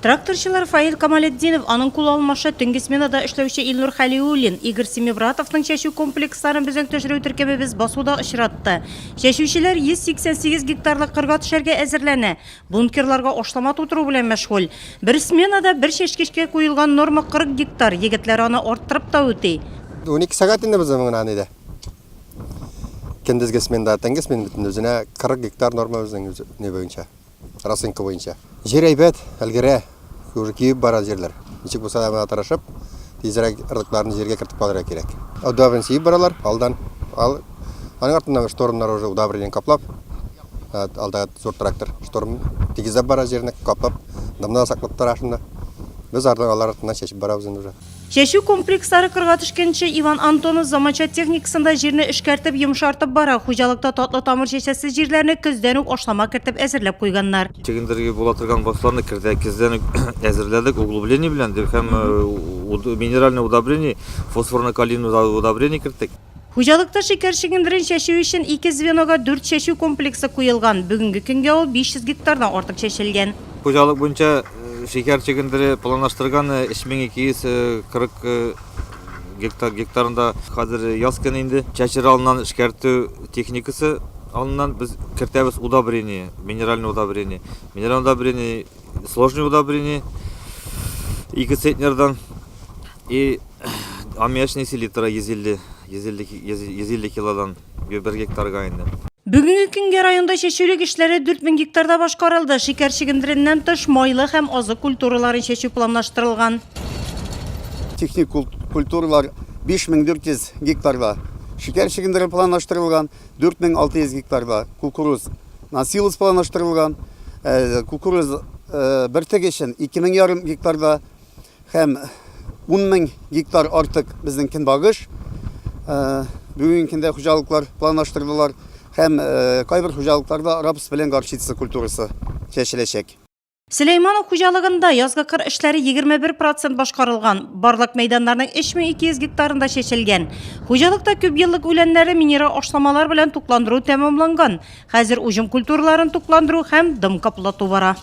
Тракторчылар Фаил Камалетдинов, аның кул алмашы, төнге сменада эшләүче Илнур Хәлиуллин, Игорь Семибратовның чәчү комплексларын безнең төшерү төркемебез басуда очратты. Чәчүчеләр 188 гектарлык кырга төшәргә әзерләнә, бункерларга ашлама тутыру белән мәшгуль. Бер сменада бер чәчкечкә куелган норма 40 гектар, егетләр аны арттырып та үти. 12 сәгать инде безнең менә нидә. Көндезге сменда, төнге смена бит инде үзенә 40 гектар норма безнең ни буенча. Расценка буенча. Җир әйбәт, өлгерә, уже кибеп бара җирләр. Ничек булса да менә тырышып, тизрәк орлыкларны җиргә кертеп калырга кирәк. Удобрение сибеп баралар, алдан. Ал, аның артыннан штормнар уже удобрение каплап, алда зур трактор шторм тигезләп бара җирне, каплап, дымны да саклап тора шунда. Без алар артыннан чәчеп барабыз инде уже. Чәчү комплекслары кырга төшкәнче Иван Антонов заманча техникасында җирне эшкәртеп, йомшартып бара. Хуҗалыкта татлы тамыр чәчәсе җирләрне көздән үк ашлама кертеп әзерләп куйганнар. Чөгендерге була торган басуларны кердә көздән үк әзерләдек углубление белән һәм минеральное удобрение, фосфорно-калийное удобрение керттек. Хуҗалыкта шикәр чөгендерен чәчү өчен ике звенога дүрт чәчү комплексы куелган. Бүгенге көнгә ул 500 гектардан артык чәчелгән. Хуҗалык буенча шикәр чөгендере планлаштырган 3240 гектар гектарында хәзер яз көне инде чәчер алдыннан эшкәртү техникасы алдыннан без кертәбез удобрение, минеральное удобрение. Минеральное удобрение, сложное удобрение 2 центнердан И аммиачный селитра 150, 150, 150 килодан бер гектарга инде. Бүгенге көнгә районда чәчүлек эшләре 4000 гектарда башкарылды. Шикәр чөгендереннән тыш, майлы һәм азык культураларын чәчү планлаштырылган. Техник культуралар 5400 гектарда шикәр чөгендере планлаштырылган, 4600 гектарда кукуруз на силос планлаштырылган, кукуруз бөртек өчен 2500 гектарда Һәм 10 мең гектар артык безнең көнбагыш. Бүгенге көндә хуҗалыклар планлаштырдылар һәм кайбер хуҗалыкларда рапс белән горчица культурасы чәчеләчәк. Сөләйманов хуҗалыгында язгы кыр эшләре 21 процент башкарылган. Барлык мәйданнарның 3200 гектарында чәчелгән. Хуҗалыкта күпьеллык үләннәре минераль ашламалар белән тукландыру тәмамланган. Хәзер уҗым культураларын тукландыру һәм дым каплату бара.